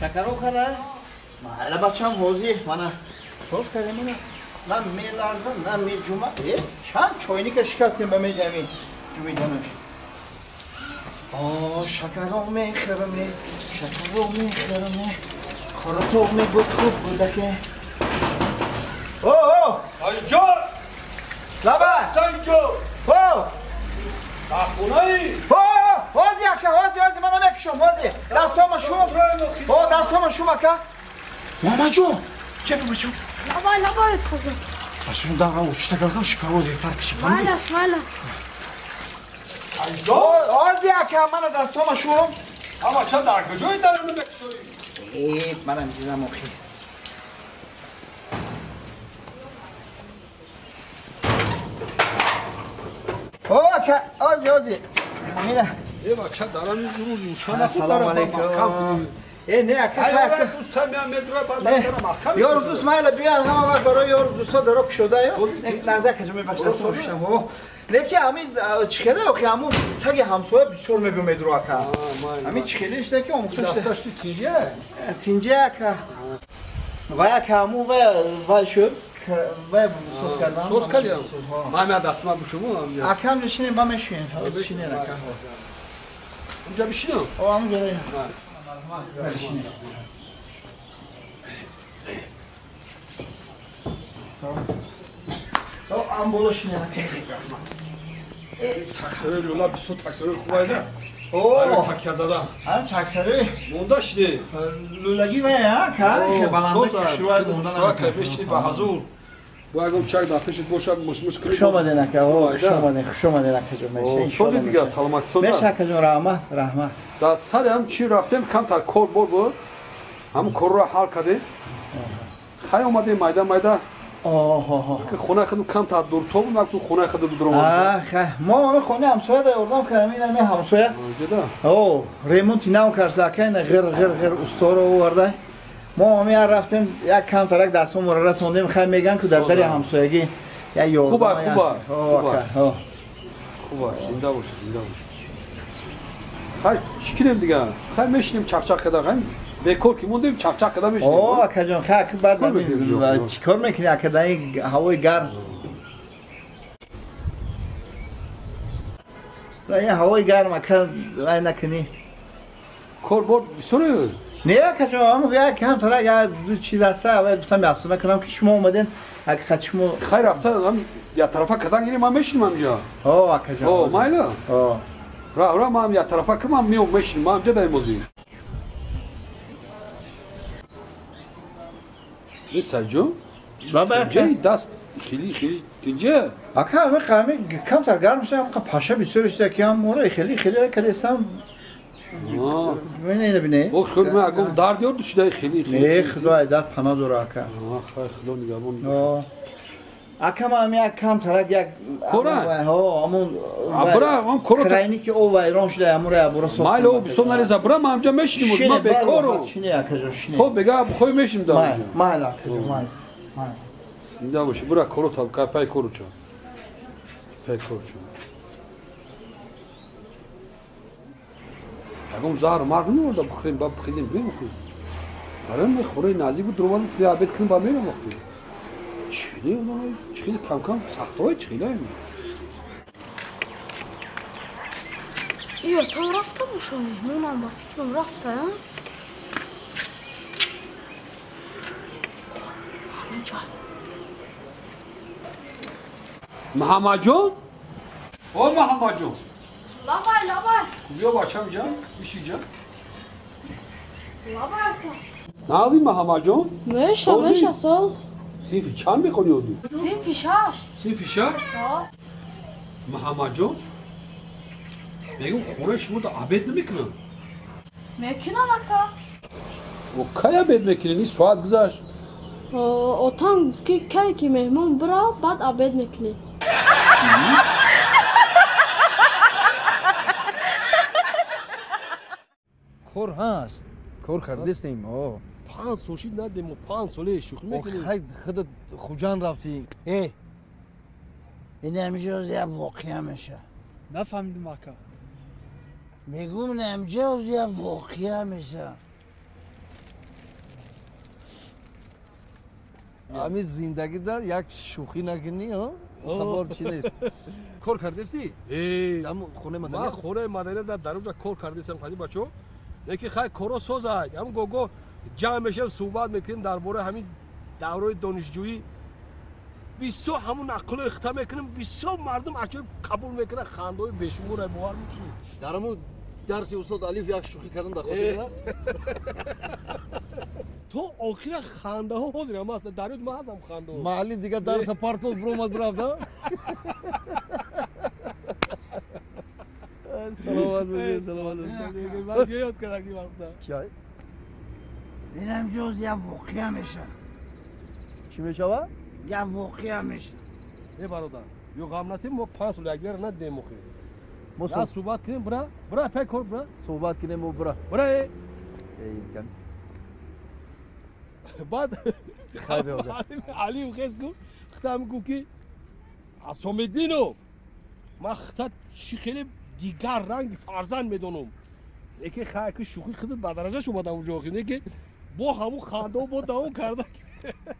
Шакаро кара? Майла бачам ҳозир мана соз кардем мана. На меларзам, на меҷума. Чанд чойника шикастем ба меҷами ҷумиданаш. Шакаро мехӯрме, шакаро мехӯрме. Хорото мебуд хуб будаке. О! Айҷон! Лаба! Сайҷон! О! Ахунаи! О! Ҳози ака, ҳози, ҳози мана мекушам, ҳози. Дастҳома шум. О, дастҳома шум ака. Мамаҷон, чепа бачам. Лабай, лабай, хоза. Бачашон дағам учта газан шикаро дертар киши, фаҳмидӣ? Майлаш, майлаш. Айҷон! Ҳози ака, мана дастҳома шум. Ама ча дар куҷои даруну мекушоӣ? Манам зидам охи. О, ака, ози, ози. Амина. Бача дарами зуруз юша Салом алейкум. Не, ака, ака. Дӯстам меам медура баъд дара маҳкам. Ёру дӯст майла биён ҳама вақт барои ёру дӯстҳо даро кушода ё. Назар каҷо мебахшад шуштам. Леки ами чихеле охи ҳамун саги ҳамсоя бисёр мебиё медуро ака. Ами чихеле шуда ки омӯхта шуда. Дафташти тинҷа? Тинҷа ака. Вай ака ҳамун вай шуд. Вай соз кардам. Соз кардям. Ман меа дастма бушуму. Ака ҳамҷо шинем ба мешӯем. Шинем ака. Ҳамҷа бишинам? О, ҳамҷо рем. Ам боло шинем. Таксарои лула бисёр таксарои хубайда. О, такя задан. Ҳам таксарои монда шиде. Лулаги вай ака, хе баланда кушвай монда. Шура мешиди ба ҳазур. Бо ягон чак дар пешит бошад мушмуш кунӣ. Хуш омаден ака, о, хуш омаден, хуш омаден ака ҷон. Сози дигар саломатӣ соза. Меша ака ҷон, раҳмат, раҳмат. Дар сари ҳам чӣ рафтем камтар кор бор буд. Ҳамун корро ҳал кардем. Хай омадем майда майда. Оҳо. Ки хонаи худам камтар дуртоб буд, накун хонаи худам дуром. Хай, мо ҳамин хонаи ҳамсоя да ёрдам кардем, ин ҳамин ҳамсоя. Ҷуда? О, ремонти нав карса ака, ина ғир ғир ғир усторо оварда. Мо ҳамин як рафтем, як камтарак дастҳомонро расондем, хай меган ку дар дари ҳамсоягӣ як ёрдам. Хуба, хуба. Хуба. Хуба, зинда бошӣ, зинда бошӣ. Хай, чӣ кунем дигар? Хай мешинем чақчақ карда, хай бекор ки мондем чақчақ карда мешинем. О, акаҷон, хай ака баъд чӣ кор мекунӣ ака дар ин ҳавои гарм? Дар ин ҳавои гарм ака вай накунӣ. Кор бор бисёре? Не, акаҷон, ҳамон як камтарак як ду чиз аста, аввал гуфтам ясона кунам ки шумо омаден, ака шумо хай рафта як тарафа кадан гирем, ман мешинам ҳамҷа. О, акаҷон. О, майла? О. Ра, ра, ман як тарафа ки ман меом мешинам, ман ҳамҷа дар имозӣ. Сайҷон? Баба ака. Даст хеле хеле тинҷа? Ака, ҳамин ҳамин камтар гарм шуда, ҳамин паша бисёр шуда ки ҳам моро хеле хеле кадесам. Бинед, бинед. О, худ ман агом дард ёд шуда хеле хеле. Не, худо дар паноҳ дора ака. Хай худо нигаҳбон. Ака ман як камтарак як кора? Ҳо, ҳамун бра, ҳам кора крайни ки о вайрон шуда, ҳамуро ябура сохт. Майла, о бисёр нареза, бра, ман ҳамҷа мешинем, ман бекорам. Шине акаҷон, шине. Хоб бега бихоҳӣ мешинем дар ҳамҷа. Майла акаҷон, майла. Майла. Зинда бошӣ, бра, коро таб, пай кору ча. Пай кору ча. Ягон заҳр марг намеорда бихӯрем, ба бихезем, бимохӯрем. Барои ман хӯрои наздик буд, дуромадам, туи обед кунем, ба мерам охӯрем. Чихеле, чихеле кам-кам сахтҳои чихеле. Ё, там рафта боша меҳмонам, ба фикрам рафта, а? Ҳаминҷа. Муҳаммадҷон? О, Муҳаммадҷон. Лабай, лабай. Биё бачам ҷа, биши ҷа. Лабай ака. Назим Муҳаммадҷон? Меша, меша, соз. Синфи чанд мехонӣ ҳозир? Синфи шаш. Синфи шаш? Ҳо. Муҳаммадҷон, мегӯм хонаи шумо да обед намекунанд? Мекунанд ака. О, кай обед мекунед? Ин соат гузашт. Отам гуфт ки кай ки меҳмон бирав, баъд обед мекунед. Кор ҳаст. Кор кардастем. О. 5 сол шид надем, мо 5 соле шӯхӣ мекунем. Хай худат Хуҷанд рафтӣ. Э, ин ҳамҷо як воқеа меша. Нафаҳмидум ака. Мегӯм ин ҳамҷо як воқеа меша. Ами зиндагида як шӯхӣ накунӣ, хабар чӣ нест. Кор кардеси? Хонаи маданият? Ман хонаи маданият дар онҷа кор кардесам, қади бачо. Лекин хай коро созад. Ҳам гого ҷамъ мешавем, суҳбат мекунем дар бораи ҳамин давраи донишҷӯӣ. Бисёр ҳамун ақлҳои хита мекунем, бисёр мардум аҷоиб қабул мекунад, хандаҳои бешуморро бовар мекунӣ. Дар ҳамун дарси устод Алиф як шӯхӣ кардам дар хотир. То охира хандаҳо ҳозир ҳам аст, дар ёд ман ҳастам хандаҳо. Маҳалли дигар дарса партов биромад бирафта. Саломат бошед, саломат бошед. Ман ёд кардам ин вақта. Чай? Инам ҷоз як воқеа мешавад. Чӣ мешавад? Як воқеа мешавад. Э бародар, ё ғам натем, мо 5 сол якдигар надидем охир. Мо суҳбат кунем, бира, бира пай кор бира. Суҳбат кунем мо бира. Бира э. Эй, баъд Алиев хес гуфт, хитам гуфт ки Асомиддинов, ман хита чӣ хеле дигар ранги фарзанд медонам. Лекин хай ки шӯхӣ худат ба дараҷаш омадам онҷо охир, не ки бо ҳамун хандао бо давом карда.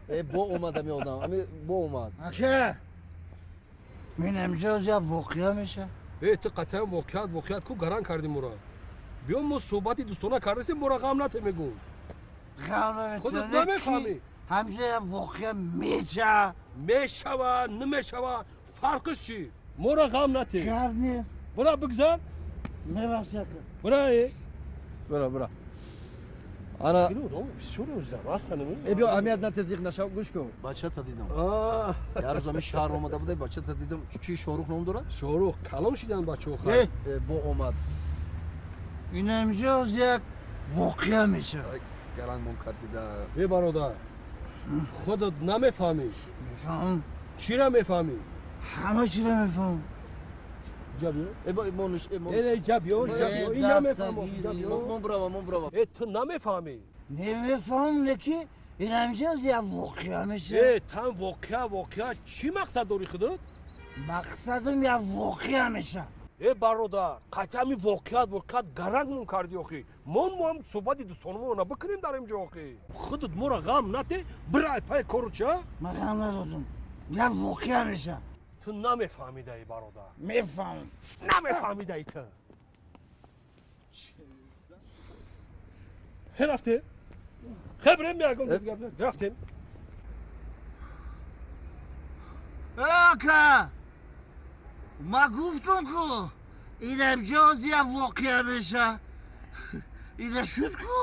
Э бо омад ами одам, ами бо омад. Ака, минам ҷоз як воқеа мешавад. Э ту қатъан воқеат, воқеат ку гаранг кардӣ моро. Биё мо суҳбати дӯстона кардасем, моро ғам нате мегӯм. Худат намефаҳмӣ. Ҳамҷа як воқеа мешавад. Мешавад, намешавад, фарқиш чӣ? Моро ғам нате. Гап нест. Бира бигзар. Мебахши ака. Бира э. Бира, бира. Ана бисёр ӯзлам ҳастан. Э биё аҳамият нате, зиқ нашав, гӯш кун. Бачата дидам. Як рӯз ҳамин шаҳр омада буда, бачата дидам. Чӣ Шорух ном дорад? Шорух, калон шидан бачаҳо хай. Бо омад. Инамҷоз як воқеа мешавад. Гарангмон кардида. Э бародар, худат намефаҳмӣ. Мефаҳмам. Чира мефаҳмӣ? Ҳама чира мефаҳмам. Инҷа биё. Э мо нуш э мо. Э инҷа биё, инҷа биё. Ин намефаҳмам. Инҷа биё. Мон бирава, мон бирава. Э ту намефаҳмӣ. Намефаҳмам, лекин инамҷоз як воқеа мешавад. Э тан воқеа, воқеа чӣ мақсад дорӣ худат? Мақсадам як воқеа мешавад. Э бародар, қатъан ҳамин воқеат, воқеат гарангмон кардӣ охи. Мон мо ҳам суҳбати дӯстонамона бикунем дар инҷо охи. Худат моро ғам нате, бирай пай кору ча? Ман ғам надодам. Як воқеа мешавад. Ту намефаҳмидаӣ бародар. Мефаҳмам. Намефаҳмидаӣ ту. Хе рафтем? Хе бирем меягом рафтем. Ака! Ман гуфтам ку инамҷоз як воқеа мешавад. Ина шуд ку?